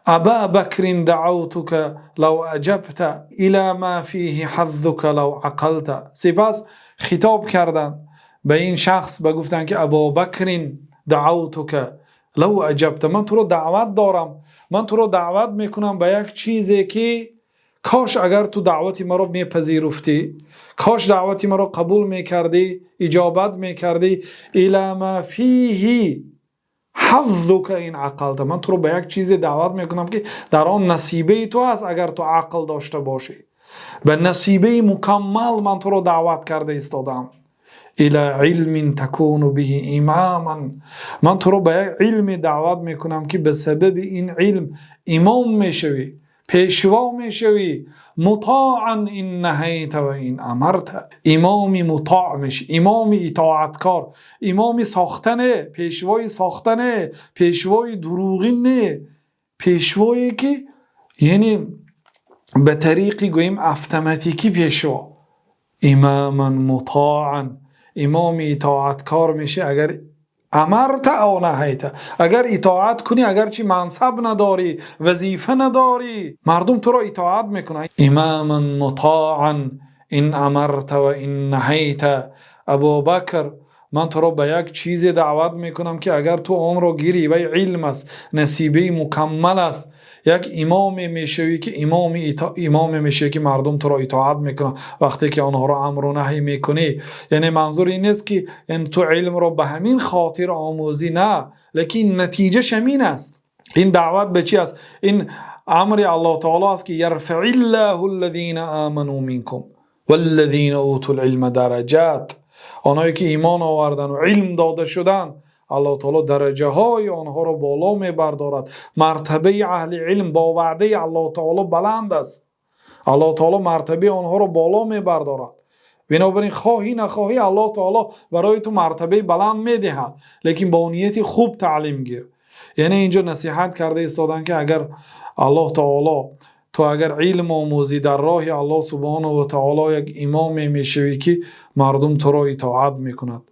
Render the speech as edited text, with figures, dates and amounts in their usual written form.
أبا بكر دعوتك لو أجبت إلى ما فيه حظك لو عقلت. Сипас хитоб карданд ба ин шахс ва гуфтанд, ки أبا بكر دعوتك لو أجبت, ман туро даъват дорам, ман туро даъват мекунам ба як чизе, ки кош агар ту даъвати маро мепазируфтӣ, кош даъвати маро қабул мекардӣ, иҷобат мекардӣ. إلى ما فيه حظك إن عقلت, ман туро ба як чизе даъват мекунам, ки дар он насибаи ту аст, агар ту ақл дошта бошӣ. Ба насибаи мукаммал ман туро даъват карда истодаам. إلى علم تكون به إماما, ман туро ба як илме даъват мекунам, ки ба сабаби ин илм имом мешавӣ, пешво мешавӣ. مطاعا إن نهيت وإن أمرت, имоми мутоъ мешавӣ, имоми итоаткор, имоми сохта не, пешвои сохта не, пешвои дурӯғин не, пешвое ки, яъне, ба тариқи гӯем автоматикӣ пешво. إماما مطاعا, имоми итоаткор мешавӣ, агар أمرت أو نهيت, агар итоат кунӣ, агарчи мансаб надорӣ, вазифа надорӣ, мардум туро итоат мекунанд. إماما مطاعا إن أمرت وإن نهيت. Абубакр, ман туро ба як чизе даъват мекунам, ки агар ту онро гирӣ, вай илм аст, насибаи мукаммал аст, як имоме мешавӣ, ки имоме мешавӣ, ки мардум туро итоат мекунанд, вақте ки онҳоро амру наҳй мекунӣ. Яъне манзур ин нест, ки ту илмро ба ҳамин хотир омӯзӣ, на, лекин натиҷаш ҳамин аст. Ин даъват ба чи аст? Ин амри Аллоҳ таоло аст, ки يرفع الله الذين آمنوا منكم والذين أوتوا العلم درجات. Онҳое ки имон оварданд ва илм дода шуданд, Аллоҳ таоло дараҷаҳои онҳоро боло мебардорад. Мартабаи аҳли илм бо ваъдаи Аллоҳ таоло баланд аст. Аллоҳ таоло мартабаи онҳоро боло мебардорад. Бинобар ин, хоҳӣ нахоҳӣ, Аллоҳ таоло барои ту мартабаи баланд медиҳад, лекин бо нияти хуб таълим гир. Яъне инҷо насиҳат карда истоданд, ки агар Аллоҳ таоло ту агар илм омӯзӣ дар роҳи Аллоҳ субҳонаҳу ва таоло, як имоме мешавӣ, ки мардум туро итоат мекунад.